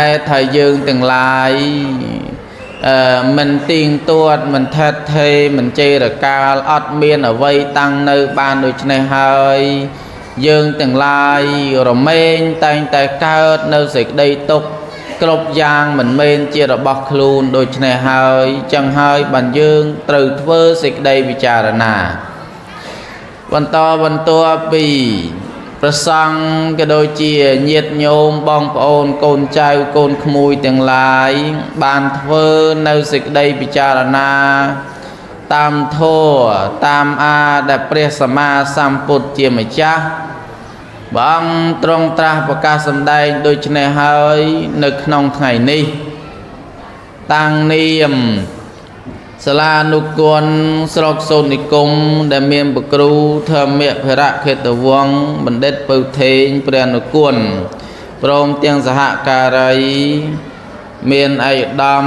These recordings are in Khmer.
ថាយើងទាំងឡាយអឺមិនទៀងទាត់មិនថិតថេរមិនចេរកាលអត់មានអ្វីតាំងនៅបានដូច្នេះហើយយើងទាំងឡាយរមែងតែងតែកើតនៅសេចក្តីទុក្ខគ្រប់យ៉ាងមិនមែនជារបស់ខ្លួនដូច្នេះហើយចឹងហើយបានយើងត្រូវធ្វើសេចក្តីពិចារណាបន្តបន្ទាប់ពីព្រះសង្ឃក៏ដូចជាញាតិញោមបងប្អូនកូនចៅកូនក្មួយទាំងឡាយបានធ្វើនៅសេចក្តីពិចារណាតាមធម៌តាមអាដែលព្រះសម្មាសម្ពុទ្ធជាម្ចាស់ព្រះអង្គទ្រង់ត្រាស់ប្រកាសសម្ដែងដូច្នេះហើយនៅក្នុងថ្ងៃនេះតាំងនាមសាលានុគុណស្រុកសូត្រនិគមដែលមានព្រះគ្រូធម្មភិរៈខេតវង្សបណ្ឌិតពៅថេងព្រះនុគុណព្រមទាំងសហការីមានឯកឧត្តម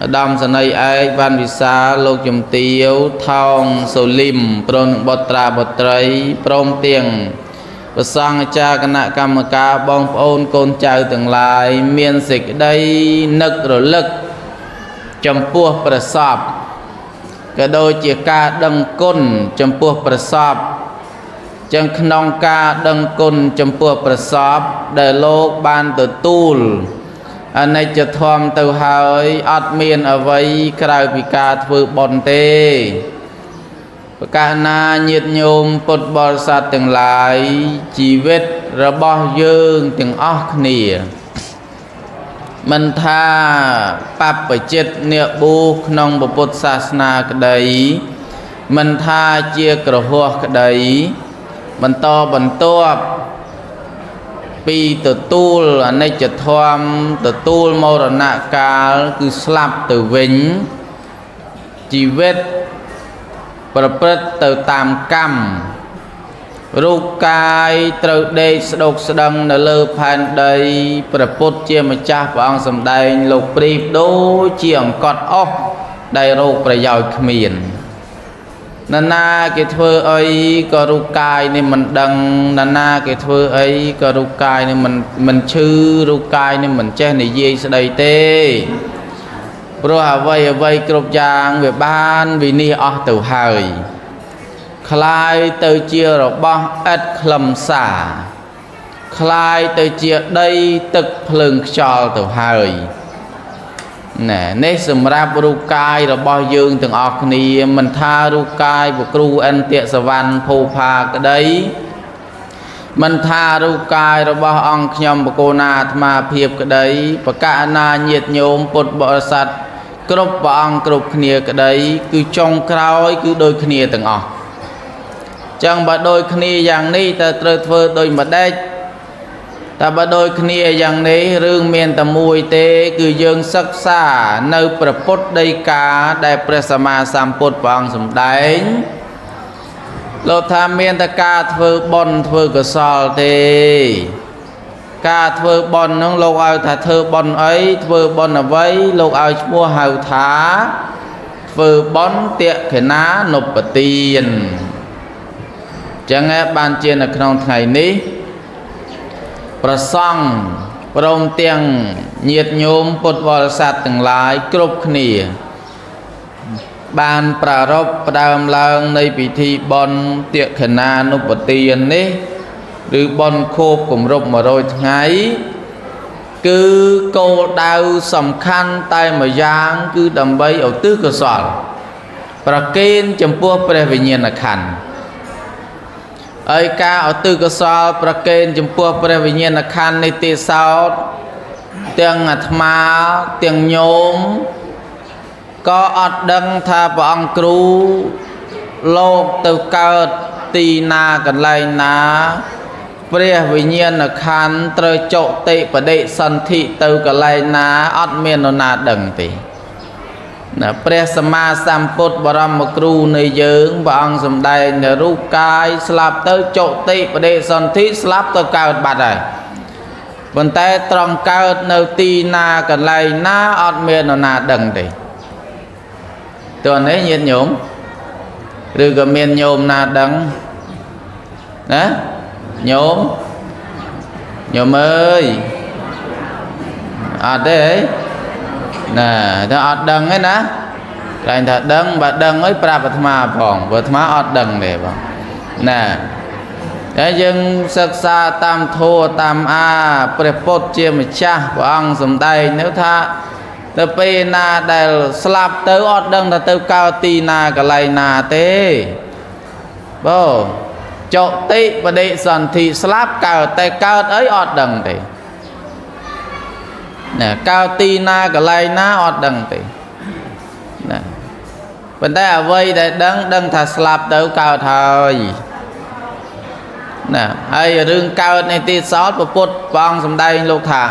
ឧត្តមសេនីយ៍ឯកវ៉ាន់វិសាលលោកជំទាវថោងសូលីមព្រមនឹងបុត្រាបុត្រីព្រមទាំងព្រះសង្ឃអាចារ្យគណៈកម្មការបងប្អូនកូនចៅទាំងឡាយមានសេចក្តីនឹករលឹកចំពោះព្រះសពក៏ដូចជាការដឹងគុណចំពោះព្រះសពចឹងក្នុងការដឹងគុណចំពោះព្រះសពដែលលោកបានទទួលអនិច្ចធម៌ទៅហើយអត់មានអ្វីក្រៅពីការធ្វើបុណ្យទេប្រកាសណាញាតិញោមពុទ្ធបរិស័ទទាំងឡាយជីវិតរបស់យើងទាំងអស់គ្នាមិនថាបព្វជិតអ្នកបួសក្នុងពុទ្ធសាសនាក្តីមិនថាជាគ្រហស្ថក្តីបន្តបន្ទាប់ពីទទួលអនិច្ចធម៌ទទួលមរណកាលគឺស្លាប់ទៅវិញជីវិតប្រព្រឹត្តទៅតាមកម្មរូបកាយត្រូវដេកស្ដោកស្ដឹងនៅលើផែនដីព្រះពុទ្ធជាម្ចាស់ព្រះអង្គសម្ដែងលោកប្រៀបដូចជាអង្កត់អស់ដែលរោគប្រយោជន៍គ្មាននរណាគេធ្វើអីក៏រូបកាយនេះមិនដឹងនរណាគេធ្វើអីក៏រូបកាយនេះមិនឈឺរូបកាយនេះមិនចេះនិយាយស្ដីទេព្រោះអ្វីអ្វីគ្រប់យ៉ាងវាបានវិនិច្ឆ័យអស់ទៅហើយคล้ายទៅជារបស់ឥតខ្លឹមសារคล้ายទៅជាដីទឹកភ្លើងខ្យល់ទៅហើយណែនេះសម្រាប់រូបកាយរបស់យើងទាំងអស់គ្នាមិនថារូបកាយព្រះគ្រូអន្តិសវណ្ណភូផាក្តីមិនថារូបកាយរបស់អង្គខ្ញុំបកូណាអាត្មាភាពក្តីបកណាញាតិញោមពុទ្ធបរិស័ទគ្រប់ព្រះអង្គគ្រប់គ្នាក្តីគឺចុងក្រោយគឺដូចគ្នាទាំងអស់ចឹងបើដូចគ្នាយ៉ាងនេះតើត្រូវធ្វើដូចម្ដេចតែបើដូចគ្នាយ៉ាងនេះរឿងមានតែមួយទេគឺយើងសិក្សានៅព្រះពុទ្ធដីកាដែលព្រះសម្មាសម្ពុទ្ធព្រះអង្គសម្ដែងលោកថាមានតែការធ្វើបុណ្យធ្វើកុសលទេការធ្វើបុណ្យហ្នឹងលោកឲ្យថាធ្វើបុណ្យអីធ្វើបុណ្យអ្វីលោកឲ្យឈ្មោះហៅថាធ្វើបុណ្យតិខេណានុបទានចឹងបានជានៅក្នុងថ្ងៃនេះព្រះសង្ឃព្រមទាំងញាតិញោមពុទ្ធបរិស័ទទាំងឡាយគ្រប់គ្នាបានប្រារព្ធផ្ដើមឡើងនៃពិធីបុណ្យតិខេណានុបទាននេះឬបុណ្យខួបគម្រប់100ថ្ងៃគឺគោលដៅសំខាន់តែមួយយ៉ាងគឺដើម្បីឧទ្ទិសកុសលប្រគេនចំពោះព្រះវិញ្ញាណក្ខន្ធហើយការឧទ្ទិសកុសលប្រគេនចំពោះព្រះវិញ្ញាណក្ខន្ធនេះទេសោតទាំងអាត្មាទាំងញោមក៏អត់ដឹងថាព្រះអង្គគ្រូលោកទៅកើតទីណាកន្លែងណាព្រះវិញ្ញាណក្ខន្ធត្រូវចុតិបដិសន្ធិទៅកន្លែងណាអត់មាននរណាដឹងទេណាព្រះសម្មាសម្ពុទ្ធបរមគ្រូនៃយើងព្រះអង្គសម្ដែងនៅរូបកាយស្លាប់ទៅចុតិបដិសន្ធិស្លាប់ទៅកើតបាត់ហើយប៉ុន្តែត្រង់កើតនៅទីណាកន្លែងណាអត់មាននរណាដឹងទេតើនេះញាតិញោមឬក៏មានញោមណាដឹងណាញោមញោមអើយ អត់ទេណាតែអត់ដឹងទេណាតែថាដឹងបើដឹងហើយប្រាប់អាត្មាផងព្រោះអាត្មាអត់ដឹងទេបងណាតែយើងសិក្សាតាមធម៌តាមអាព្រះពុទ្ធជាម្ចាស់ព្រះអង្គសម្ដែងនៅថាទៅពេលណាដែលស្លាប់ទៅអត់ដឹងថាទៅកើតទីណាកន្លែងណាទេបងចតិបដិសន្ធិស្លាប់កើតតែកើតអីអត់ដឹងទេណាកើតទីណាកន្លែងណាអត់ដឹងទេណាប៉ុន្តែអ្វីដែលដឹងដឹងថាស្លាប់ទៅកើតហើយណាហើយរឿងកើតនេះទៀតសោតព្រះពុទ្ធព្រះអង្គសម្ដែងលោកថា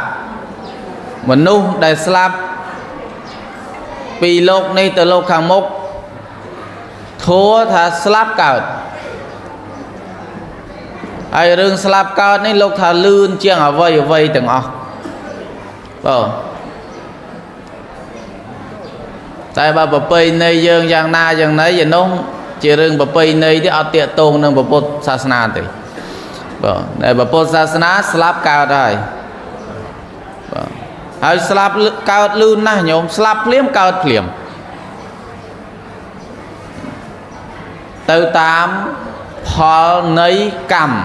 មនុស្សដែលស្លាប់ពីលោកនេះទៅលោកខាងមុខធัวថាស្លាប់កើតហើយរឿងស្លាប់កើតនេះលោកថាលឿនជាងអ្វីអ្វីទាំងអស់បងតែបើប្រពៃណីយើងយ៉ាងណាយ៉ាងណីយ៉ាងនោះជារឿងប្រពៃណីទេអត់ទាក់ទងនឹងពុទ្ធសាសនាទេបងតែពុទ្ធសាសនាស្លាប់កើតហើយបងហើយស្លាប់កើតលឿនណាស់ញោមស្លាប់ភ្លាមកើតភ្លាមទៅតាមផលនៃកម្ម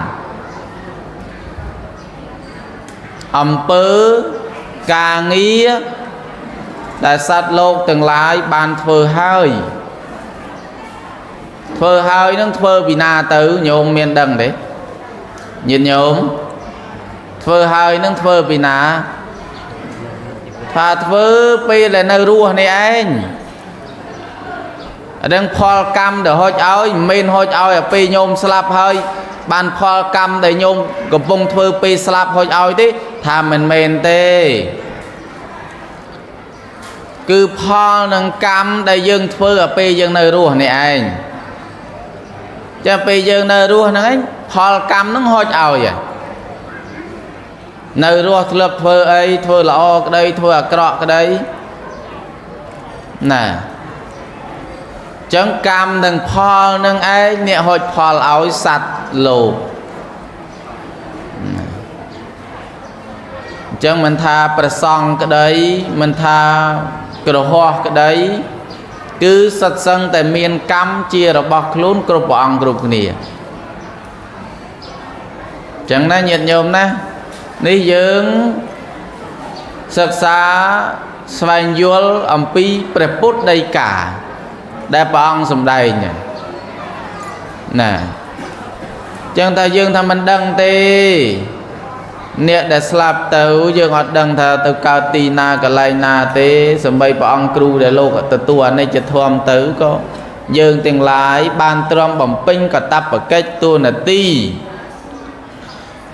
អំពើការងារដែលសត្វលោកទាំងឡាយបានធ្វើហើយធ្វើហើយនឹងធ្វើពីណាទៅញោមមានដឹងទេញាតិញោមធ្វើហើយនឹងធ្វើពីណាថាធ្វើពេលដែលនៅរស់នេះឯងអានឹងផលកម្មដែលហុចឲ្យមិនមែនហុចឲ្យឲ្យពេលញោមស្លាប់ហើយបានផលកម្មដែលញោមកំពុងធ្វើពេលស្លាប់ហុចឲ្យទេថាមិនមែនទេគឺផលនឹងកម្មដែលយើងធ្វើឲ្យពេលយើងនៅរស់នេះឯងចាពេលយើងនៅរស់ហ្នឹងឯងផលកម្មហ្នឹងហុចឲ្យនៅរស់ធ្លាប់ធ្វើអីធ្វើល្អក្តីធ្វើអាក្រក់ក្តីណាចឹងកម្មនឹងផលនឹងឯងអ្នកហុចផលឲ្យសត្វលោកអញ្ចឹងមិនថាព្រះសង្ឃក្តីមិនថាគ្រហស្ថក្តីគឺសិតសឹងតែមានកម្មជារបស់ខ្លួនគ្រប់ព្រះអង្គគ្រប់គ្នាចឹងណាញាតិញោមណានេះយើងសិក្សាស្វែងយល់អំពីព្រះពុទ្ធដីកាដែលព្រះអង្គសម្ដែងណាចឹងតែយើងថាមិនដឹងទេអ្នកដែលស្លាប់ទៅយើងអត់ដឹងថាទៅកើតទីណាកន្លែងណាទេសម្បីព្រះអង្គគ្រូដែលលោកទទួលអនិច្ចធម៌ទៅក៏យើងទាំងឡាយបានទ្រាំបំពេញកតបកិច្ចតួនាទី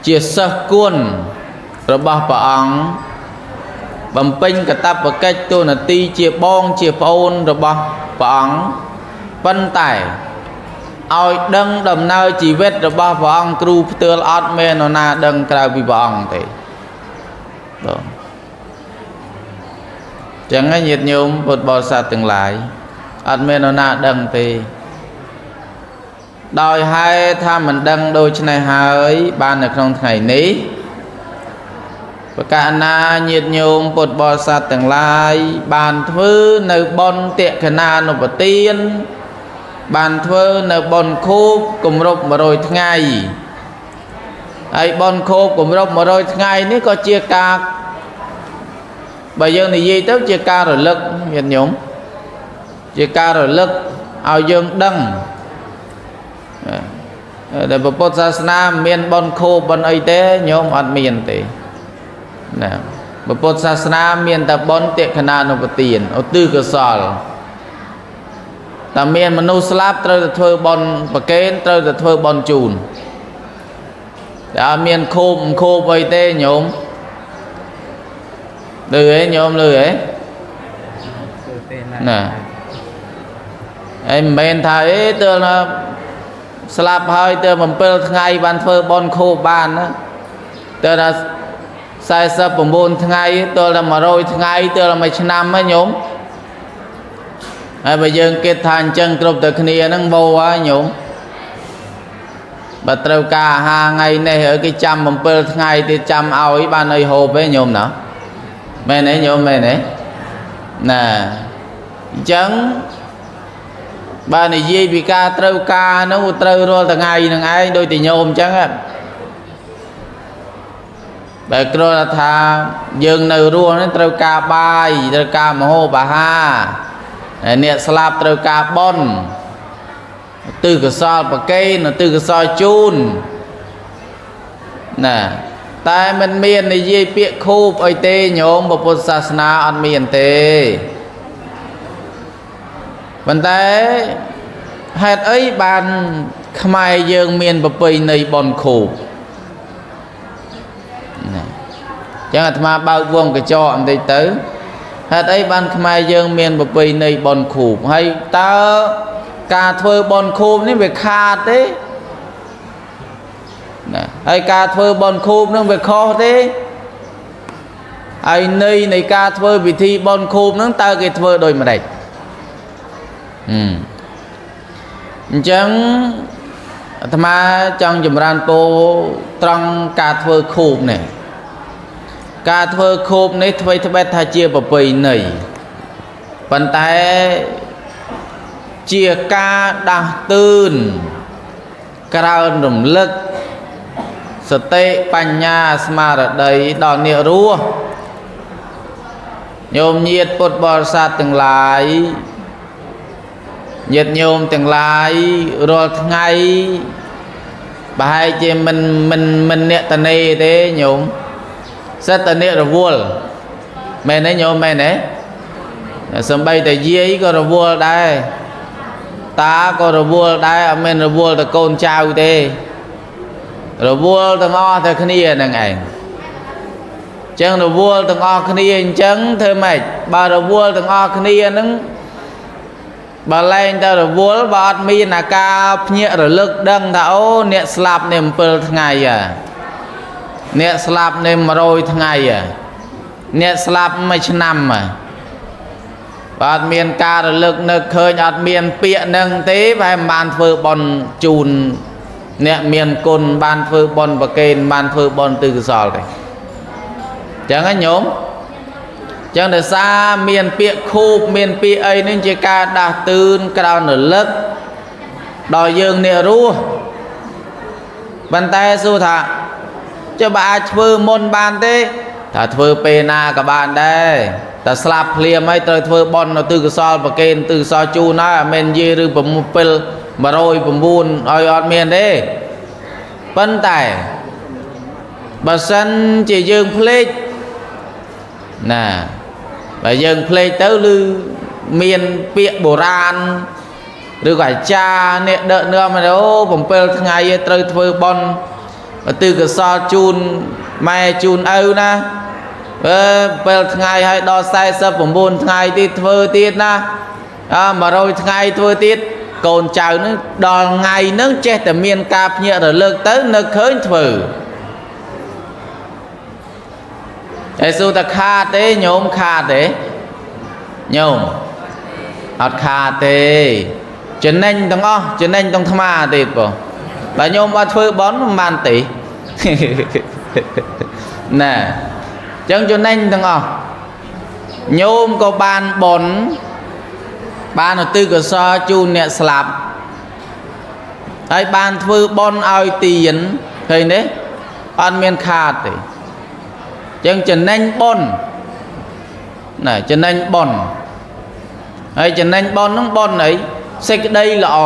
ជាសិស្សគុណរបស់ព្រះអង្គបំពេញកតបកិច្ចតួនាទីជាបងជាប្អូនរបស់ព្រះអង្គប៉ុន្តែឲ្យដឹងដំណើរជីវិតរបស់ព្រះអង្គគ្រូផ្ទាល់អត់មាននរណាដឹងក្រៅពីព្រះអង្គទេបងចឹងហើយញាតិញោមពុទ្ធបរិស័ទទាំងឡាយអត់មាននរណាដឹងទេដោយហេតុថាមិនដឹងដូច្នេះហើយបាននៅក្នុងថ្ងៃនេះប្រកាសណាញាតិញោមពុទ្ធបរិស័ទទាំងឡាយបានធ្វើនៅបុណ្យតក្កណានុបទានបានធ្វើនៅបុណ្យខួបគម្រប់100ថ្ងៃហើយបុណ្យខួបគម្រប់100ថ្ងៃនេះក៏ជាការបើយើងនិយាយទៅជាការរលឹកញាតិញោមជាការរលឹកឲ្យយើងដឹងតែពុទ្ធសាសនាមានបុណ្យខួបបុណ្យអីទេញោមអត់មានទេណាពុទ្ធសាសនាមានតែបុណ្យតក្កណានុបទានឧទ្ទិសកុសលតែមានមនុស្សស្លាប់ត្រូវតែធ្វើបុណ្យប្រគេនត្រូវតែធ្វើបុណ្យជូនតែអត់មានខូបខូបអីទេញោមលឺហ៎ញោមលឺហ៎ណាហើយមិនមែនថាអីទើបស្លាប់ហើយទើប7ថ្ងៃបានធ្វើបុណ្យខូបបានណាទើបថា49ថ្ងៃទល់តែ100ថ្ងៃទល់តែ1ឆ្នាំហ៎ញោមហើយបើយើងគិតថាអញ្ចឹងគ្រប់តែគ្នាហ្នឹងបោហើយញោមបើត្រូវការអាហារថ្ងៃនេះហើយគេចាំ7ថ្ងៃទៀតចាំឲ្យបានអីហូបទេញោមណា មែនទេញោមមែនទេណាអញ្ចឹងបើនិយាយពីការត្រូវការហ្នឹងត្រូវរាល់ថ្ងៃហ្នឹងឯងដូចតែញោមអញ្ចឹងបើគ្រាន់តែថាយើងនៅរស់ហ្នឹងត្រូវការបាយត្រូវការមហូបអាហារអ្នកស្លាប់ត្រូវការបុណ្យទិសកុសលប្រគេនទិសកុសលជូនណាតែមិនមាននិយាយពាក្យខូបអីទេញោមពុទ្ធសាសនាអត់មានទេប៉ុន្តែហេតុអីបានខ្មែរយើងមានប្រពៃណីបុណ្យខូបណាចឹងអាត្មាបើកវងកញ្ចក់បន្តិចទៅហេតុអីបានខ្មែរយើងមានប្រពៃណីបុណ្យខូបហើយតើការធ្វើបុណ្យខូបនេះវាខាតទេណាហើយការធ្វើបុណ្យខូបនឹងវាខុសទេហើយន័យនៃការធ្វើពិធីបុណ្យខូបនឹងតើគេធ្វើដូចម្ដេចអញ្ចឹងអាត្មាចង់ចម្រើនពោត្រង់ការធ្វើខូបនេះការធ្វើខូបនេះអ្វីត្បិតថាជាប្រពៃណីប៉ុន្តែជាការដាស់តឿនក្រើនរំលឹកសតិបញ្ញាស្មារតីដល់អ្នករស់ញោមញាតិពុទ្ធបរិស័ទទាំងឡាយញាតិញោមទាំងឡាយរាល់ថ្ងៃប្រហែលជាមិនមិនមិនអ្នកតនេទេញោមសិតតអ្នករវល់មែនទេញោមមែនទេសំបីតែយាយក៏រវល់ដែរតាក៏រវល់ដែរអត់មែនរវល់តែកូនចៅទេរវល់ទាំងអស់តែគ្នាហ្នឹងឯងចឹងរវល់ទាំងអស់គ្នាអញ្ចឹងធ្វើម៉េចបើរវល់ទាំងអស់គ្នាហ្នឹងបើលែងតែរវល់បើអត់មានអាការភ្ញាក់រលឹកដឹងថាអូអ្នកស្លាប់នេះ7ថ្ងៃហ่ะអ្នកស្លាប់នេះ100ថ្ងៃហ่ะអ្នកស្លាប់1ឆ្នាំហ่ะបើអត់មានការរលឹកនឹកឃើញអត់មានពាក្យនឹងទេប្រហែលមិនបានធ្វើបុណ្យជូនអ្នកមានគុណបានធ្វើបុណ្យប្រគេនបានធ្វើបុណ្យទិសកុសលទេចឹងហ៎ញោមចឹងដោយសារមានពាក្យខូបមានពាក្យអីនេះជាការដាស់តឿនក្រោនរលឹកដល់យើងអ្នករស់ប៉ុន្តែសួរថាចុះបើអាចធ្វើមុនបានទេថាធ្វើពេលណាក៏បានដែរតែស្លាប់ភ្លាមហើយត្រូវធ្វើបុណ្យនៅទិសកុសលប្រគេនទិសកុសលជូនហើយអត់មែននិយាយឬ7 109ឲ្យអត់មានទេប៉ុន្តែបើសិនជាយើងភ្លេចណាបើយើងភ្លេចទៅឬមានពាក្យបុរាណឬក៏អាចារ្យអ្នកដឹកនាំអូ7ថ្ងៃត្រូវធ្វើបុណ្យទិសកុសលជូនម៉ែជូនឪណា7ថ្ងៃហើយដល់49ថ្ងៃទៀតធ្វើទៀតណា100ថ្ងៃធ្វើទៀតកូនចៅនឹងដល់ថ្ងៃនឹងចេះតែមានការភ្ញាក់រលឹកទៅនឹកឃើញធ្វើហើយសួរតែខាតទេញោមខាតទេញោមអត់ខាតទេចំណេញទាំងអស់ចំណេញទាំងអាត្មាទេបងបើញោមអត់ធ្វើបុណ្យមិនបានទេណាចឹងចំណេញទាំងអស់ញោមក៏បានបុណ្យបានឧទ្ទិសកុសលជូនអ្នកស្លាប់ហើយបានធ្វើបុណ្យឲ្យទានឃើញទេអត់មានខាតទេចឹងចំណេញបុណ្យណាចំណេញបុណ្យហើយចំណេញបុណ្យហ្នឹងបុណ្យអីសេចក្តីល្អ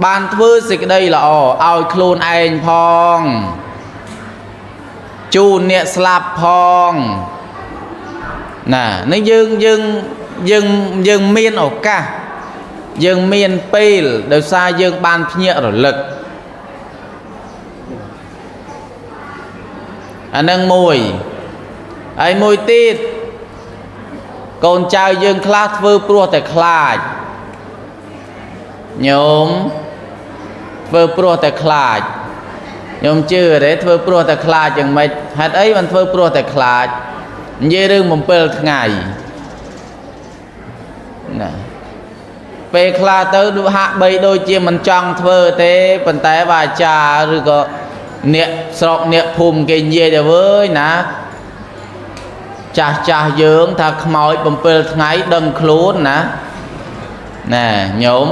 បានធ្វើសេចក្តីល្អឲ្យខ្លួនឯងផងជូនអ្នកស្លាប់ផងណានេះយើងយើងយើងយើងមានឱកាសយើងមានពេលដោយសារយើងបានភ្ញាក់រលឹកអានឹងមួយហើយមួយទៀតកូនចៅយើងខ្លះធ្វើព្រោះតែខ្លាចញោមធ្វើព្រោះតែខ្លាចញោមជឿទេធ្វើព្រោះតែខ្លាចយ៉ាងម៉េចហេតុអីមិនធ្វើព្រោះតែខ្លាចនិយាយរឿង7ថ្ងៃណាពេលខ្លះទៅហាក់បីដូចជាមិនចង់ធ្វើទេប៉ុន្តែបើអាចារ្យឬក៏អ្នកស្រុកអ្នកភូមិគេនិយាយទៅវើយណា ចាស់ចាស់យើងថាខ្មោច7ថ្ងៃដឹងខ្លួនណាណែញោម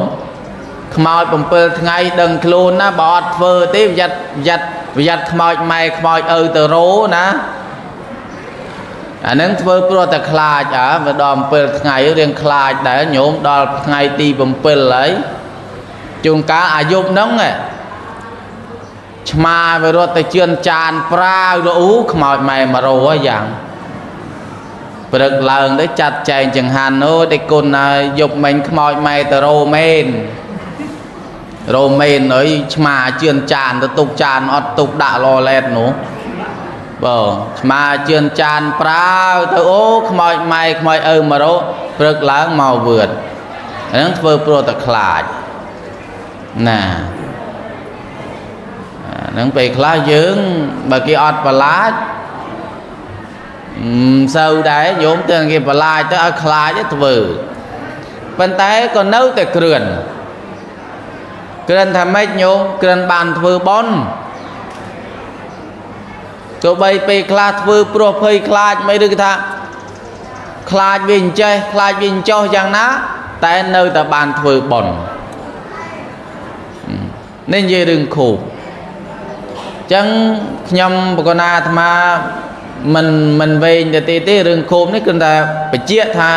ខ្មោច7ថ្ងៃដឹងខ្លួនណាបើអត់ធ្វើទេប្រយ័ត្នប្រយ័ត្នប្រយ័ត្នខ្មោចម៉ែខ្មោចឪទៅរោណាអានឹងធ្វើព្រោះតែខ្លាចអើមកដល់7ថ្ងៃរៀងខ្លាចដែរញោមដល់ថ្ងៃទី7ហើយជួនកាលអាយុហ្នឹងឆ្មាវារត់ទៅជឿនចានប្រាវទៅអូខ្មោចម៉ែមករោហ៎យ៉ាងព្រឹកឡើងទៅចាត់ចែងចង្ហាន់អូដេគុណហើយយប់មិញខ្មោចម៉ែទៅរោមែនរោមែនអើយឆ្មាជឿនចានទៅទុកចានអត់ទុកដាក់ឡឡែតនោះបងឆ្មាជឿនចានប្រាវទៅអូខ្មោចម៉ែខ្មោចឪមករោព្រឹកឡើងមកវឿនហ្នឹងធ្វើព្រោះតែខ្លាចណាហ្នឹងពេលខ្លះយើងបើគេអត់ប្រឡាចមិនសូវដែរញោមទាំងគេប្រឡាចទៅឲ្យខ្លាចទៅធ្វើប៉ុន្តែក៏នៅតែគ្រឿនគ្រឿនថាម៉េចញោមគ្រឿនបានធ្វើបុណ្យទោះបីពេលខ្លះធ្វើព្រោះភ័យខ្លាចមិនឬគេថាខ្លាចវាអញ្ចេះខ្លាចវាអញ្ចោះយ៉ាងណាតែនៅតែបានធ្វើបុណ្យនេះនិយាយរឿងខូបចឹងខ្ញុំបកណាអាត្មាមិនវែងទៅទេទេរឿងខូបនេះគឺថាបញ្ជាក់ថា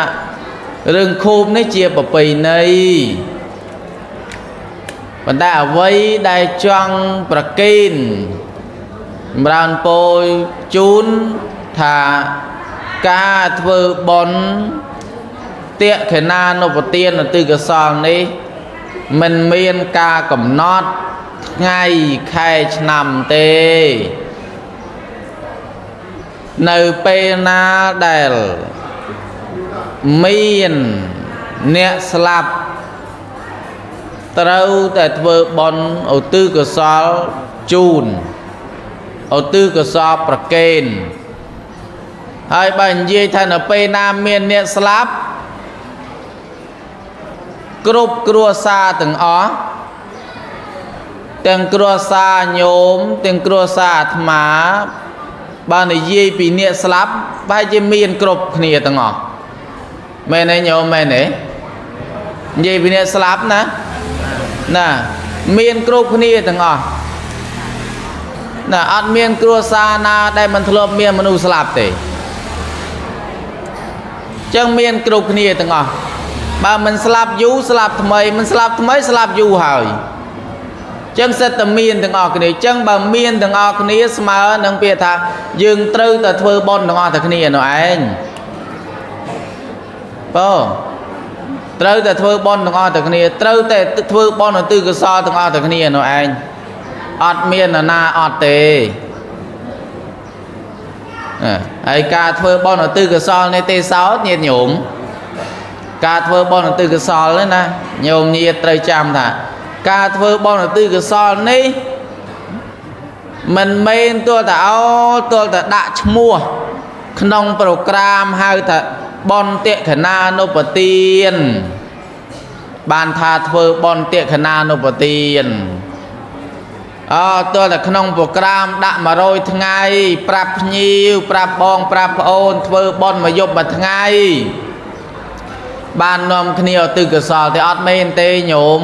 រឿងខូបនេះជាប្រពៃណីប៉ុន្តែអ្វីដែលចង់ប្រកេនចម្រើនពោលជូនថាការធ្វើបុណ្យតិខេណានុបទានឧទ្ទិសកុសលនេះមិនមានការកំណត់ថ្ងៃខែឆ្នាំទេនៅពេលណាដែលមានអ្នកស្លាប់ត្រូវតែធ្វើបុណ្យឧទ្ទិសកុសលជូនឧទ្ទិសកុសលប្រគេនហើយបើនិយាយថានៅពេលណាមានអ្នកស្លាប់គ្រប់គ្រួសារទាំងអស់ទាំងគ្រួសារញោមទាំងគ្រួសារអាត្មាបើនិយាយពីអ្នកស្លាប់ប្រហែលជាមានគ្រប់គ្នាទាំងអស់មែនទេញោមមែនទេនិយាយពីអ្នកស្លាប់ណាណាមានគ្រប់គ្នាទាំងអស់ណាអត់មានគ្រួសារណាដែលមិនធ្លាប់មានមនុស្សស្លាប់ទេចឹងមានគ្រប់គ្នាទាំងអស់បើមិនស្លាប់យូរស្លាប់ថ្មីមិនស្លាប់ថ្មីស្លាប់យូរហើយចឹងសិតតែមានទាំងអស់គ្នាចឹងបើមានទាំងអស់គ្នាស្មើនឹងពាក្យថាយើងត្រូវតែធ្វើបុណ្យទាំងអស់តែគ្នានោះឯងបងត្រូវតែធ្វើបុណ្យទាំងអស់តែគ្នាត្រូវតែធ្វើបុណ្យឧទ្ទិសកុសលទាំងអស់តែគ្នានោះឯងអត់មាននរណាអត់ទេហើយការធ្វើបុណ្យឧទ្ទិសកុសលនេះទេសោតញាតិញោមការធ្វើបុណ្យឧទ្ទិសកុសលនេះណាញោមញាតិត្រូវចាំថាការធ្វើបុណ្យឧទ្ទិសកុសលនេះមិនមែនទល់តែអោទល់តែដាក់ឈ្មោះក្នុងប្រូក្រាមហៅថាបុណ្យតិខេណានុបទានបានថាធ្វើបុណ្យតិខេណានុបទានអើទល់តែក្នុងប្រូក្រាមដាក់100ថ្ងៃប្រាប់ភ្ញៀវប្រាប់បងប្រាប់ប្អូនធ្វើបុណ្យមួយយប់មួយថ្ងៃបាននាំគ្នាឧទ្ទិសកុសលទេអត់មែនទេញោម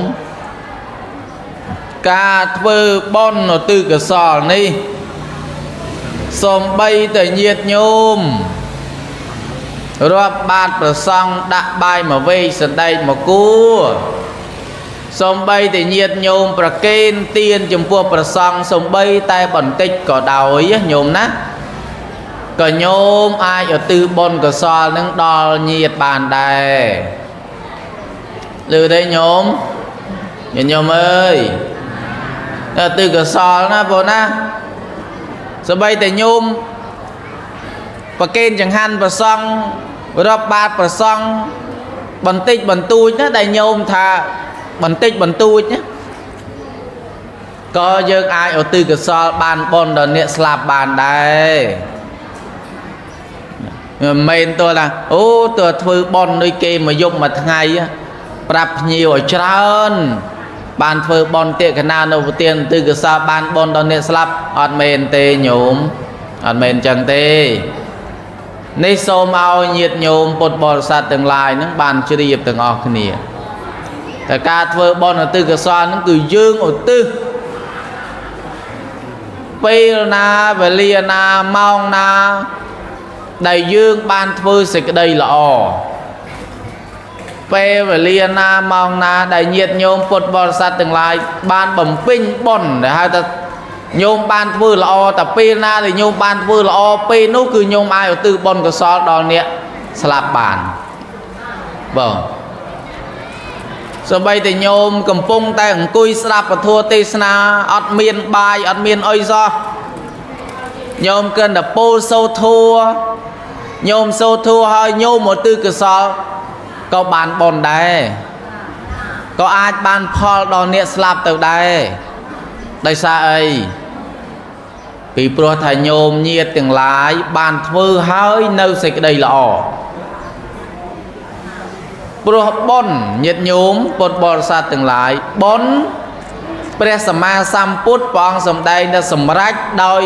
ការធ្វើបុណ្យឧទ្ទិសកុសលនេះសំបីតែញាតិញោមរាប់បាតប្រសង់ដាក់បាយមកវែកសណ្ដែកមកគួសំបីតែញាតិញោមប្រគេនទានចំពោះប្រសង់សំបីតែបន្តិចក៏ដោយញោមណាក៏ញោមអាចឧទ្ទិសបុណ្យកុសលនឹងដល់ញាតិបានដែរឮទេញោមញាតិញោមអើយឧទ្ទិសកុសលណាបងណាសំបីតែញោមប្រគេនចង្ហាន់ប្រសង់រាប់បាតប្រសង់បន្តិចបន្តួចណាដែលញោមថាបន្តិចបន្តួចណាក៏យើងអាចឧទ្ទិសកុសលបានបុណ្យដល់អ្នកស្លាប់បានដែរមិនមែនទោះថាអូទោះធ្វើបុណ្យដូចគេមួយយប់មួយថ្ងៃប្រាប់ភ្ញៀវឲ្យច្រើនបានធ្វើបុណ្យតិខេណានុបទានឧទ្ទិសកុសលបានបុណ្យដល់អ្នកស្លាប់អត់មែនទេញោមអត់មែនចឹងទេ នេះសូមឲ្យញាតិញោមពុទ្ធបរិស័ទទាំងឡាយនឹងបានជ្រាបទាំងអស់គ្នាតែការធ្វើបុណ្យឧទ្ទិសកុសលនឹងគឺយើងឧទ្ទិសពេលណាវេលាណាម៉ោងណាដែលយើងបានធ្វើសេចក្តីល្អពេលវេលាណាម៉ោងណាដែលញាតិញោមពុទ្ធបរិស័ទទាំងឡាយបានបំពេញបុណ្យដែលហៅថាញោមបានធ្វើល្អតែពេលណាដែលញោមបានធ្វើល្អពេលនោះគឺញោមអាចឧទ្ទិសបុណ្យកុសលដល់អ្នកស្លាប់បានបងសូម្បីតែញោមកំពុងតែអង្គុយស្ដាប់ពធទេសនាអត់មានបាយអត់មានអីសោះញោមគ្រាន់តែពោលសូត្រធัวញោមសូត្រធัวហើយញោមឧទ្ទិសកុសលក៏បានបុណ្យដែរក៏អាចបានផលដល់អ្នកស្លាប់ទៅដែរដោយសារអីពីព្រោះថាញោមញាតិទាំងឡាយបានធ្វើហើយនៅសេចក្តីល្អព្រោះបុណ្យញាតិញោមពុទ្ធបរិស័ទទាំងឡាយបុណ្យព្រះសម្មាសម្ពុទ្ធព្រះអង្គសម្ដែងថាសម្រេចដោយ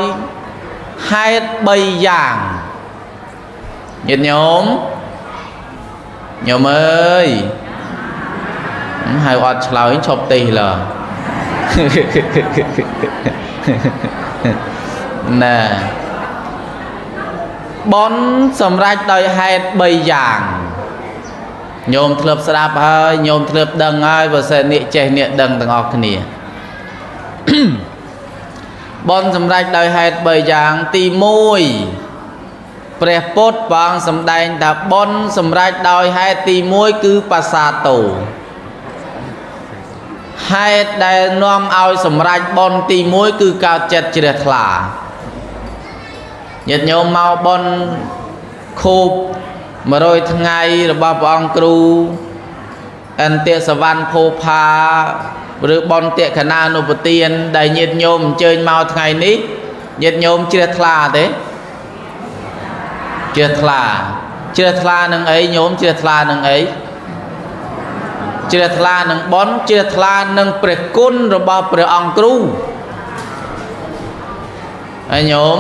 ហេតុ3យ៉ាងញាតិញោមញោមអើយហៅអត់ឆ្លើយឈប់ទេសឡើណាបុណ្យសម្រេចដោយហេតុ3យ៉ាងញោមធ្លាប់ស្ដាប់ហើយញោមធ្លាប់ដឹងហើយបើសិនអ្នកចេះអ្នកដឹងទាំងអស់គ្នាបុណ្យសម្រេចដោយហេតុ3យ៉ាងទី1ព្រះពុទ្ធព្រះអង្គសម្ដែងថាបុណ្យសម្រេចដោយហេតុទី1គឺបសាតោហេតុដែលនាំឲ្យសម្រេចបុណ្យទី1គឺកើតចិត្តជ្រះថ្លាញាតិញោមមកបុណ្យខួប100ថ្ងៃរបស់ព្រះអង្គគ្រូអន្ទសវណ្ណភោផាឬបុណ្យតក្ខណានុបទានដែលញាតិញោមអញ្ជើញមកថ្ងៃនេះញាតិញោមជ្រះថ្លាទេជ្រះថ្លាជ្រះថ្លានឹងអីញោមជ្រះថ្លានឹងអីជ្រះថ្លានឹងបុណ្យជ្រះថ្លានឹងព្រះគុណរបស់ព្រះអង្គគ្រូហើយញោម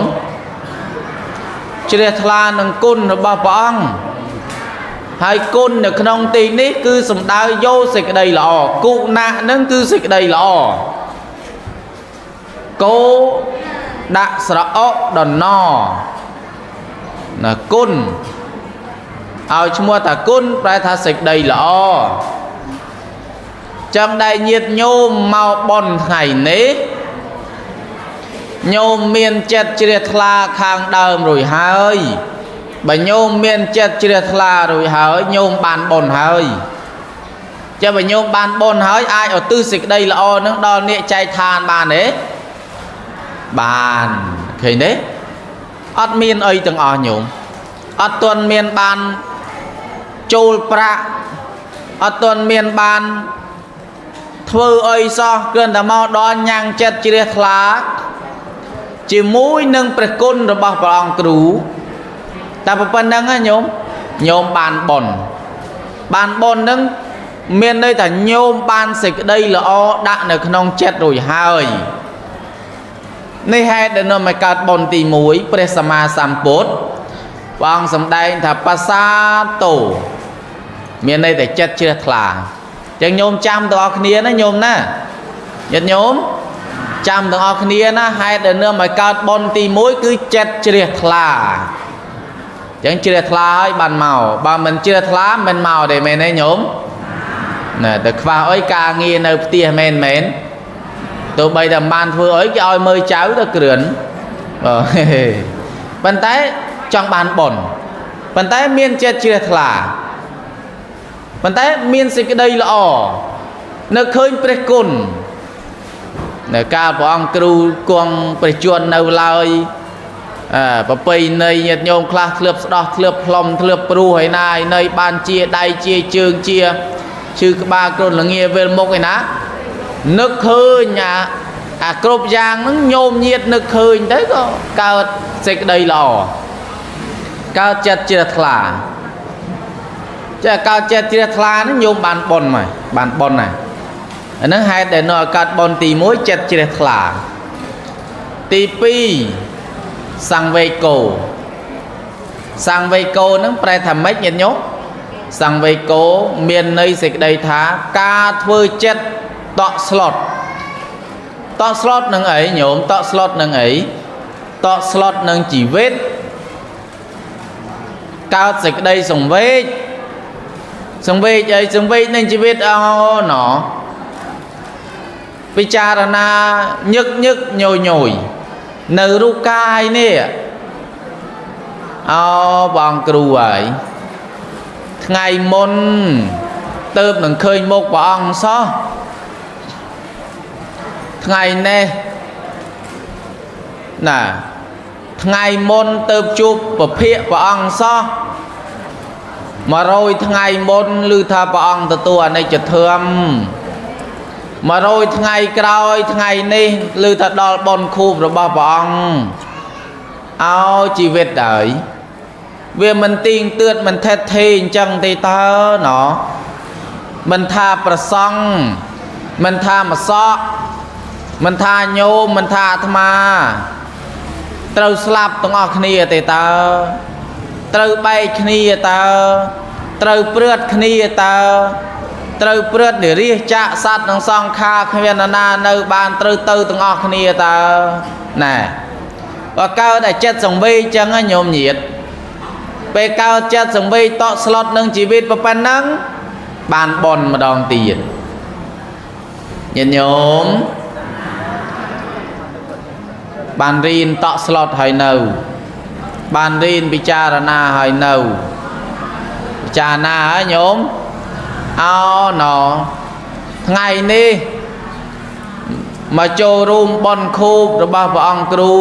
ជ្រះថ្លានឹងគុណរបស់ព្រះអង្គហើយគុណនៅក្នុងទីនេះគឺសំដៅយកសេចក្តីល្អគុណៈនឹងគឺសេចក្តីល្អកោដាក់ស្រអកដណណាគុណឲ្យឈ្មោះថាគុណប្រែថាសេចក្តីល្អចឹងដែលញាតិញោមមកបុណ្យថ្ងៃនេះញោមមានចិត្តជ្រះថ្លាខាងដើមរួចហើយបើញោមមានចិត្តជ្រះថ្លារួចហើយញោមបានបុណ្យហើយចាំបើញោមបានបុណ្យហើយអាចឧទ្ទិសសេចក្តីល្អនឹងដល់អ្នកចែកឋានបានទេបានឃើញទេអត់មានអីទាំងអស់ញោមអត់ទាន់មានបានចូលប្រាក់អត់ទាន់មានបានធ្វើអីសោះគ្រាន់តែមកដល់ញ៉ាំងចិត្តជ្រះថ្លាជាមួយនឹងព្រះគុណរបស់ព្រះអង្គគ្រូតែប៉ុណ្្នឹងណាញោមញោមបានបុណ្យបានបុណ្យនឹងមានន័យថាញោមបានសេចក្តីល្អដាក់នៅក្នុងចិត្តរួចហើយនេះហេតុដែលនាំឲ្យកើតបុណ្យទី1ព្រះសម្មាសម្ពុទ្ធព្រះអង្គសម្ដែងថាបសាតោមានន័យថាចិត្តជ្រះថ្លាចឹងញោមចាំទាំងអស់គ្នាណាញោមណាញាតិញោមចាំទាំងអស់គ្នាណាហេតុដែលនាំឲ្យកើតបុណ្យទី1គឺចិត្តជ្រះថ្លាចឹងជ្រះថ្លាហើយបានមកបើមិនជ្រះថ្លាមិនមកទេមែនទេញោមណាតែខ្វះអីការងារនៅផ្ទះមែនមែនទោះបីតែបានធ្វើអីគេឲ្យមើលចៅទៅគ្រឿនប៉ុន្តែចង់បានបុណ្យប៉ុន្តែមានចិត្តជ្រះថ្លាប៉ុន្តែមានសេចក្តីល្អនៅឃើញព្រះគុណនៅកាលព្រះអង្គគ្រូគង់ព្រះជន្មនៅឡើយប្រពៃណីញាតិញោមខ្លះធ្លាប់ស្ដោះធ្លាប់ផ្លុំធ្លាប់ព្រោះឯណាឯណីបានជាដៃជាជើងជាឈឺក្បាលគ្រុនល្ងាវិលមុខឯណានឹកឃើញអាគ្រប់យ៉ាងហ្នឹងញោមញាតនឹកឃើញទៅក៏កើតសេចក្តីល្អកើតចិត្តជ្រះថ្លាចាកើតចិត្តជ្រះថ្លាហ្នឹងញោមបានបុណ្យមកបានបុណ្យណាអាហ្នឹងហេតុដែលនៅឲ្យកើតបុណ្យទី1ចិត្តជ្រះថ្លាទី2សង្វេគោ សង្វេគោនឹងប្រែថាម៉េចញាតិញោមសង្វេគោមានន័យសេចក្តីថាការធ្វើចិត្តតក់ស្លុតតក់ស្លុតនឹងអីញោមតក់ស្លុតនឹងអីតក់ស្លុតនឹងជីវិតកើតសេចក្តីសង្វេគសង្វេគអីសង្វេគនឹងជីវិតអូណពិចារណាញឹកញឹកញយញយនៅរូបកាយនេះអូបងគ្រូហើយថ្ងៃមុនទៅនឹងឃើញមុខព្រះអង្គសោះថ្ងៃនេះណាថ្ងៃមុនទៅជួបពភិកព្រះអង្គសោះ100ថ្ងៃមុនឮថាព្រះអង្គទទួលអនិច្ចធម៌100ថ្ងៃក្រោយថ្ងៃនេះឮថាដល់បុណ្យខួបរបស់ព្រះអង្គអោជីវិតហើយវាមិនទៀងទាត់មិនថេតថេអញ្ចឹងទេតើណោមិនថាប្រសង់មិនថាមសក់មិនថាញោមមិនថាអាត្មាត្រូវស្លាប់ទាំងអស់គ្នាទេតើត្រូវបែកគ្នាតើត្រូវព្រឿតគ្នាតើត្រូវព្រឿតនិរាសចាកសត្វនិងសង្ខារគ្មានណានៅបានត្រូវទៅទាំងអស់គ្នាតើណែបើកើតតែចិត្តសង្វេគចឹងញោមញាតពេលកើតចិត្តសង្វេគតក់ស្លុតនឹងជីវិតប៉ុណ្ណឹងបានបុណ្យម្ដងទៀតញាតិញោមបានរៀនតក់ស្លុតហើយនៅបានរៀនពិចារណាហើយនៅពិចារណាហើយញោមអោណថ្ងៃនេះមកចូលរួមបុណ្យខួបរបស់ព្រះអង្គគ្រូ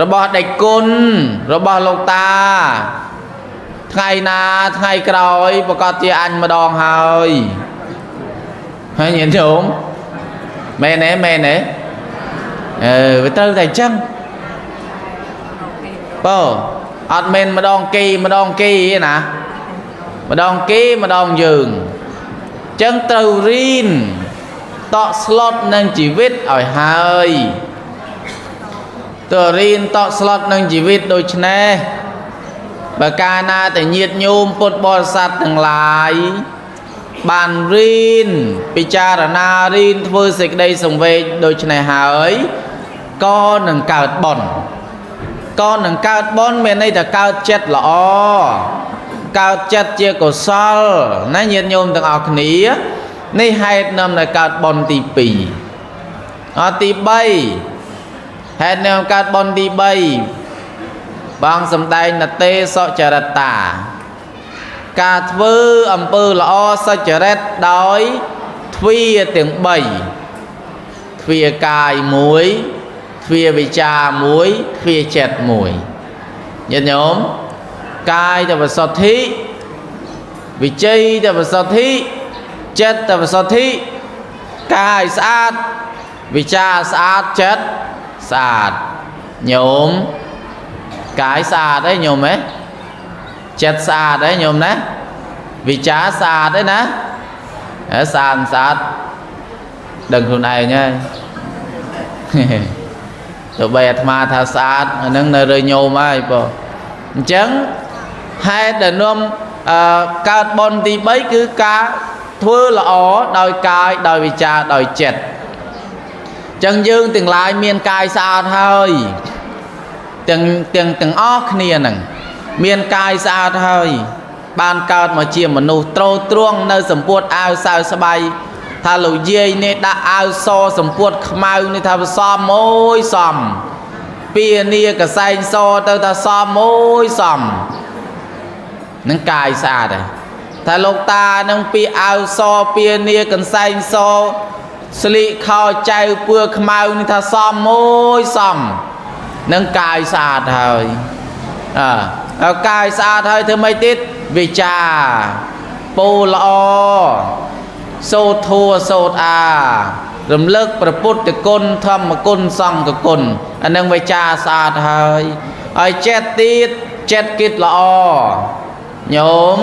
របស់ដេចគុណរបស់លោកតាថ្ងៃណាថ្ងៃក្រោយប្រកាសជាអញម្ដងហើយហើយញាតិញោមមែនទេមែនទេអឺវាត្រូវតែអញ្ចឹងបើអត់មែនម្ដងគេម្ដងគេទេណាម្ដងគេម្ដងយើងអញ្ចឹងត្រូវរៀនតក់ស្លុតនឹងជីវិតឲ្យហើយត្រូវរៀនតក់ស្លុតនឹងជីវិតដូច្នេះបើកាលណាតែញាតិញោមពុទ្ធបរិស័ទទាំងឡាយបានរៀនពិចារណារៀនធ្វើសេចក្តីសង្វេគដូច្នេះហើយក៏នឹងកើតបុណ្យក៏នឹងកើតបុណ្យមានន័យថាកើតចិត្តល្អកើតចិត្តជាកុសលណាញាតិញោមទាំងអស់គ្នានេះហេតុនាំឲ្យកើតបុណ្យទី2អទី3ហេតុនាំកើតបុណ្យទី3បងសំដែងនទេសុចរិតាការធ្វើអំពើល្អសុចរិតដោយទ្វាទាំង3ទ្វាកាយ1ទ្វាវិចារ1ទ្វាចិត្ត1ញាតិញោមកាយតវសុទ្ធិវិជ័យតវសុទ្ធិចិត្តតវសុទ្ធិកាយស្អាតវិចារស្អាតចិត្តស្អាតញោមកាយស្អាតទេញោមហ៎ចិត្តស្អាតទេញោមណាវិចារស្អាតទេណាស្អាតស្អាតដឹងខ្លួនឯងហើយទោះបីអាត្មាថាស្អាតអានឹងនៅលើញោមហើយបងអញ្ចឹងហេតុដែលនាំកើតបុណ្យទី3គឺការធ្វើល្អដោយកាយដោយវិចារដោយចិត្តអញ្ចឹងយើងទាំងឡាយមានកាយស្អាតហើយទាំងអស់គ្នាហ្នឹងមានកាយស្អាតហើយបានកើតមកជាមនុស្សត្រូទ្រង់នៅសម្ពុតអាវសៅស្បៃថាលោកយាយនេះដាក់អាវសសម្ពុតខ្មៅនេះថាសមអូយសមពីនីកសែងសទៅថាសមអូយសមនឹងកាយស្អាតហើយថាលោកតានឹងពីអាវសពីនីកសែងសស្លៀកខោចៅពឿខ្មៅនេះថាសមអូយសមនឹងកាយស្អាតហើយអើកាយស្អាតហើយធ្វើម៉េចទៀតវិចារពោល្អសូត្រធัวសូត្រអារំលឹកព្រះពុទ្ធគុណធម្មគុណសង្ឃគុណអានឹងវិចារស្អាតហើយហើយចិត្តទៀតចិត្តគិតល្អញោម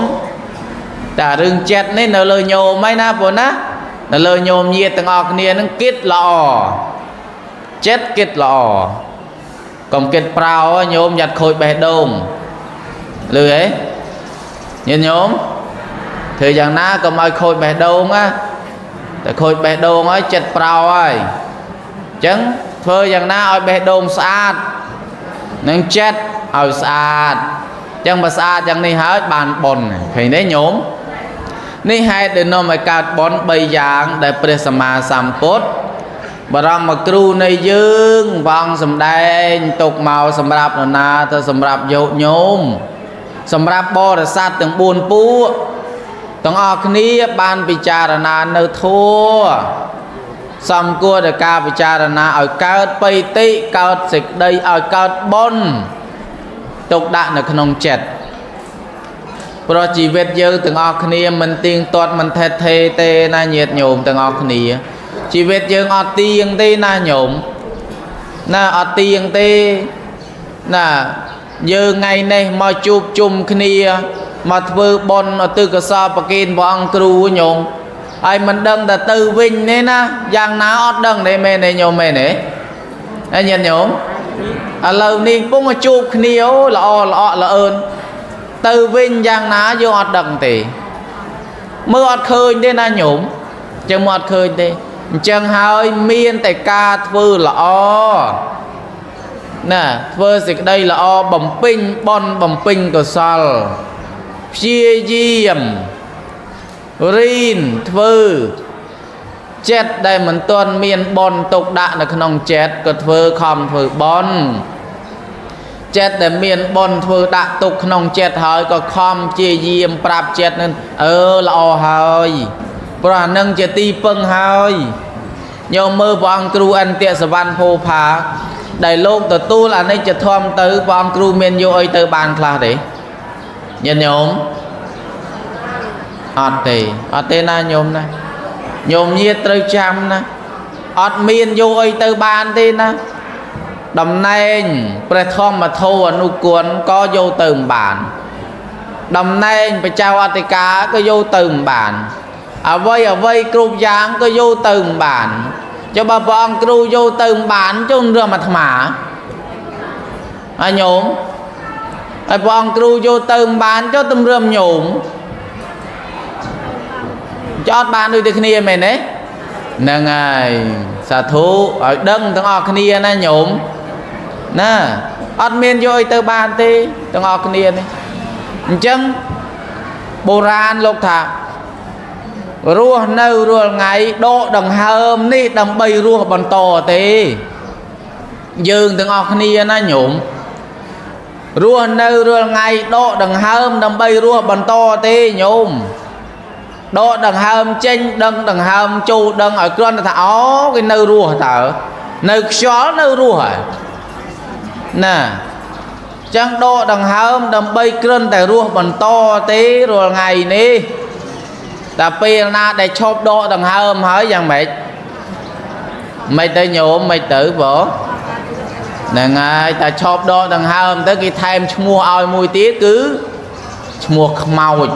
តែរឿងចិត្តនេះនៅលើញោមហើយណាព្រោះណានៅលើញោមញាតិទាំងអស់គ្នានឹងគិតល្អចិត្តគិតល្អកុំគិតប្រោញោមយ៉ាត់ខូចបេះដូង ឮហេញាតិញោមធ្វើយ៉ាងណាកុំឲ្យខូចបេះដូងណាតែខូចបេះដូងហើយចិត្តប្រោហើយអញ្ចឹងធ្វើយ៉ាងណាឲ្យបេះដូងស្អាតនិងចិត្តឲ្យស្អាតអញ្ចឹងបើស្អាតយ៉ាងនេះហើយបានបុណ្យឃើញទេញោមនេះហេតុដែលនាំឲ្យកើតបុណ្យ3យ៉ាងដែលព្រះសម្មាសម្ពុទ្ធបរមគ្រូនៃយើងព្រះអង្គសម្ដែងទុកមកសម្រាប់នរណាទៅសម្រាប់យោញោមសម្រាប់បរិស័ទទាំង4ពួកទាំងអស់គ្នាបានពិចារណានៅធម៌សំគួរដល់ការពិចារណាឲ្យកើតបិតិកើតសេចក្តីឲ្យកើតបុណ្យទុកដាក់នៅក្នុងចិត្តព្រោះជីវិតយើងទាំងអស់គ្នាមិនទៀងទាត់មិនថេថេទេណាញាតិញោមទាំងអស់គ្នាជីវិតយើងអត់ទៀងទេណាញោមណាអត់ទៀងទេណាយើងថ្ងៃនេះមកជួបជុំគ្នាមកធ្វើបុណ្យឧទ្ទិសកុសលប្រគេនព្រះអង្គគ្រូញោមហើយមិនដឹងតែទៅវិញទេណាយ៉ាងណាអត់ដឹងទេមែនទេញោមមែនទេហើយញាតិញោមឥឡូវនេះពងជួបគ្នាអូល្អល្អល្អឿនទៅវិញយ៉ាងណាយើងអត់ដឹងទេមើលអត់ឃើញទេណាញោមចឹងមកអត់ឃើញទេអញ្ចឹងហើយមានតែការធ្វើល្អណាធ្វើសេចក្តីល្អបំពេញបុណ្យបំពេញកុសលព្យាយាមរៀនធ្វើចិត្តដែលមិនទាន់មានបុណ្យទុកដាក់នៅក្នុងចិត្តក៏ធ្វើខំធ្វើបុណ្យចិត្តដែលមានបុណ្យធ្វើដាក់ទុកក្នុងចិត្តហើយក៏ខំព្យាយាមប្រាប់ចិត្តនឹងល្អហើយព្រោះអានឹងជាទីពឹងហើយញោមមើលព្រះអង្គគ្រូអន្តសវណ្ណភោផាដែលលោកទទួលអនិច្ចធម៌ទៅព្រះអង្គគ្រូមានយកអីទៅបានខ្លះទេញាតិញោមអត់ទេអត់ទេណាញោមណាញោមញាតិត្រូវចាំណាអត់មានយកអីទៅបានទេណាតំណែងព្រះធម្មធោអនុគុណក៏យកទៅមិនបានតំណែងព្រះចៅអធិការក៏យកទៅមិនបានអ្វីអ្វីគ្រប់យ៉ាងក៏យកទៅមិនបានចុះបើព្រះអង្គគ្រូយកទៅមិនបានជុំរឿងអាត្មាហើយញោមហើយព្រះអង្គគ្រូយកទៅមិនបានចុះទម្រាំញោមចអត់បានដូចតែគ្នាមែនទេហ្នឹងហើយសាធុឲ្យដឹងទាំងអស់គ្នាណាញោមណាអត់មានយកអីទៅបានទេទាំងអស់គ្នានេះអញ្ចឹងបុរាណលោកថារស់នៅរាល់ថ្ងៃដកដង្ហើមនេះដើម្បីរស់បន្តទេយើងទាំងអស់គ្នាណាញោមរស់នៅរាល់ថ្ងៃដកដង្ហើមដើម្បីរស់បន្តទេញោមដកដង្ហើមចេញដឹងដង្ហើមចូលដឹងឲ្យគ្រាន់តែថាអូគេនៅរស់តើនៅខ្យល់នៅរស់ហើយណាចឹងដកដង្ហើមដើម្បីគ្រាន់តែរស់បន្តទេរាល់ថ្ងៃនេះតែពេលណាដែលឈប់ដកដង្ហើមហើយយ៉ាងម៉េចមិនទៅញោមមិនទៅបងហ្នឹងហើយតែឈប់ដកដង្ហើមទៅគេថែមឈ្មោះឲ្យមួយទៀតគឺឈ្មោះខ្មោច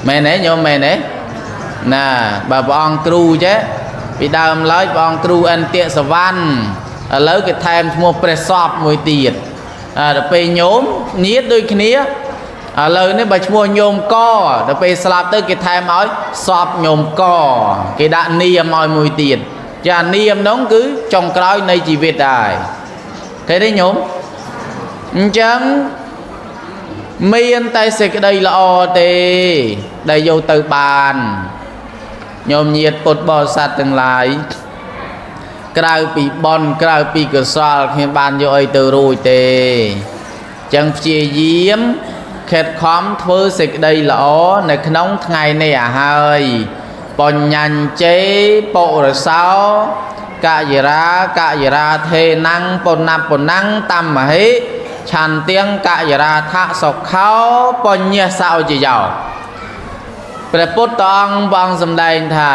មែនទេញោមមែនទេណាបើព្រះអង្គគ្រូចេះពីដើមឡើយព្រះអង្គគ្រូអន្តសវណ្ណឥឡូវគេថែមឈ្មោះព្រះសពមួយទៀតដល់ពេលញោមញាតដូចគ្នាឥឡូវនេះបើឈ្មោះញោមកដល់ពេលស្លាប់ទៅគេថែមឲ្យសពញោមកគេដាក់នាមឲ្យមួយទៀតចានាមនោះគឺចុងក្រោយនៃជីវិតដែរឃើញទេញោមអញ្ចឹងមានតែសេចក្តីល្អទេដែលយកទៅបានញោមញាតពុទ្ធបរិស័ទទាំងឡាយក្រៅពីបុណ្យក្រៅពីកុសលខ្ញុំបានយកអីទៅរួចទេអញ្ចឹងព្យាយាមខិតខំធ្វើសេចក្តីល្អនៅក្នុងថ្ងៃនេះឲ្យហើយបញ្ញញ្ជេបុរសោកយរាកយរាធេណੰពុនពុណੰតមហិឆន្ទៀងកយរាថសុខោបញ្ញសោជាយោព្រះពុទ្ធអង្គបងសម្ដែងថា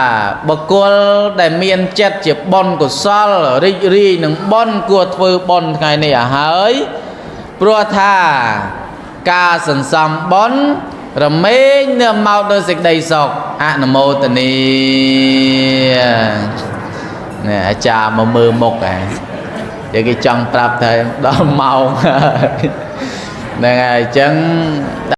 បុគ្គលដែលមានចិត្តជាបុណ្យកុសលរីករាយនឹងបុណ្យគួរធ្វើបុណ្យថ្ងៃនេះឲ្យហើយព្រោះថាការសន្សំបុណ្យរមែងនាំមកដោយសេចក្តីសុខអនុមោទនានេះអាចារ្យមកមើលមុខហ៎គេចង់ប្រាប់ថាដល់ម៉ោងហើយ ហ្នឹងហើយអញ្ចឹង។